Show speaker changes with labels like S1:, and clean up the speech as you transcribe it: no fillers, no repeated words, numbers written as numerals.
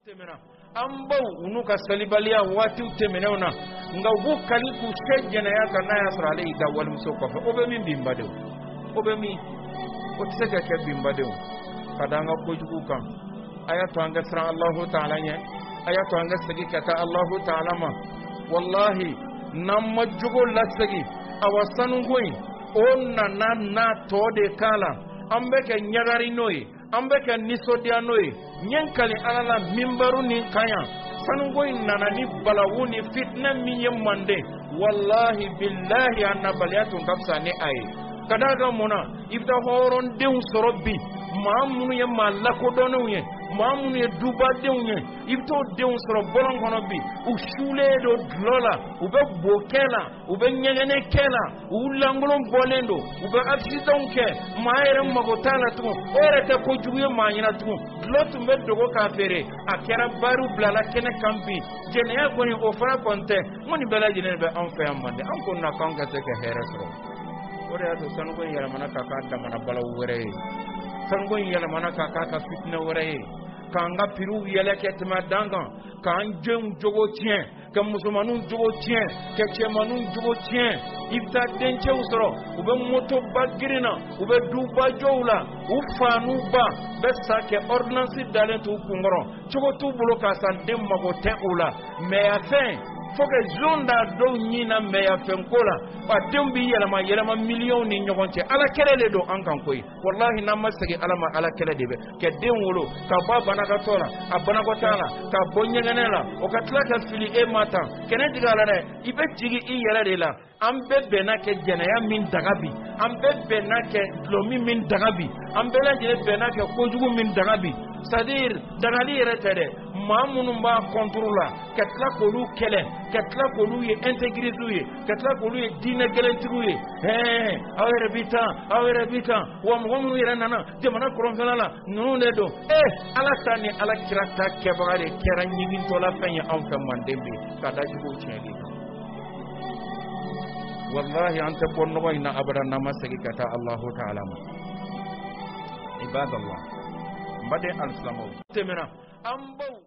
S1: Tɛmɛna, an baw u n'u ka salibaliya waatiw tɛmɛnenw na, nka u b'u kali k'u se jɛnɛya kan n'a y'a sɔrɔ ale y'i da walimuso kɔfɛ. O bɛ min bi, n badenw? O bɛ min? O tɛ se ka kɛ bi, n badenw, ka da an ka kojugu kan. A y'a to an ka siran Alahu taala ɲɛ, a y'a to an ka segin ka taa Alahu taala ma. Walahi, n'an ma jogo lasegin, awa sanuko in o nana n'a tɔ de k'a la. An bɛ kɛ ɲagari n'o ye, an bɛ kɛ nisɔndiya n'o ye. N ye n kali Ala la minbaru nin kan yan, sanuko in nana ni balawu ni fitinɛ min ye Manden, walahi bilahi, a nabaliya tun ka fisa ni a ye. Ka d'a kan mun na? I bɛ taa hɔrɔndenw sɔrɔ bi, maa minnu ye maa lakodɔnnenw ye, maa minnu ye dubadenw ye, i bɛ t'o denw sɔrɔ bɔlɔn kɔnɔ bi, u sulen don dulɔ la, u bɛ bo kɛ la, u bɛ ɲɛgɛnɛ kɛ la, u lankolon bɔlen don, u bɛ accidentw kɛ. Maa yɛrɛ mago t'a la tugun, o yɛrɛ tɛ kojugu ye maa ɲɛna tugun. Dulɔ tun bɛ dogo k'a feere, a kɛra bariw bilala kɛnɛ kan bi. Jɛnɛya kɔni, o fana kɔni tɛ. N ko nin bɛɛ lajɛlen bɛ anw fɛ yan Manden. An ko na k'anw ka se ka hɛrɛ sɔrɔ. O de y'a to sanuko in yɛlɛmana ka k'a damana balawu wɛrɛ ye, sanuko in yɛlɛmana ka k'a ka fitinɛ wɛrɛ ye, k'an ka piriw yɛlɛ kɛ tɛmɛ dan kan, k'an denw jogo tiɲɛ, ka musomaninw jogo tiɲɛ, ka cɛmaninw jogo tiɲɛ. I bɛ taa dencɛw sɔrɔ, u bɛ motoba girin na, u bɛ dubajɔw la, u fa n'u ba bɛ sa kɛ ordonnance dalen t'u kunkɔrɔ, cogo t'u bolo k'a san, den mago tɛ u la. Mɛyafɛn fo ka zon da dɔw ɲin na mɛyafɛn ko la, a denw bɛ yɛlɛma yɛlɛma miliyɔnw ni ɲɔgɔn cɛ. Ala kɛlɛ de don an kan koyi. Walahi, n'an ma segin Ala ma, Ala kɛlɛ de bɛ kɛ. Den wolo ka bɔ a banakatɔ la, a banakɔtaa la, ka bɔ ɲɛgɛnɛ la, o ka tila ka fili e ma tan. Kɛnɛ jigin a la dɛ, i bɛ jigin i yɛrɛ de la. An bɛɛ bɛnna kɛ jɛnɛya min daga bi, an bɛɛ bɛnna kɛ dulɔmin min daga bi, an bɛɛ lajɛlen bɛnna kɛ kojugu min daga bi. C'est à dire, dagali yɛrɛ tɛ dɛ, maa minnu b'a contre la, ka tila k'olu kɛlɛ, ka tila k'olu ye intégristes ye, ka tila k'olu ye diinɛ gɛlɛntigiw ye. Hɛn, aw yɛrɛ bi tan, aw yɛrɛ bi tan wa. Mɔgɔ minnu yɛrɛ nana jamana kɔrɔnfɛla la, ninnu de don. Ee, Ala ta ni Ala kira ta kɛbaga de kɛra ɲigintɔla fɛn ye anw fɛ Manden bi, ka da juguw tiɲɛli kan. Walahi, an tɛ bɔ nɔgɔ in na abada n'an ma segin ka taa Alahu taala ma. Ibadallah, n baden alisilamɛw, tɛmɛna an baw.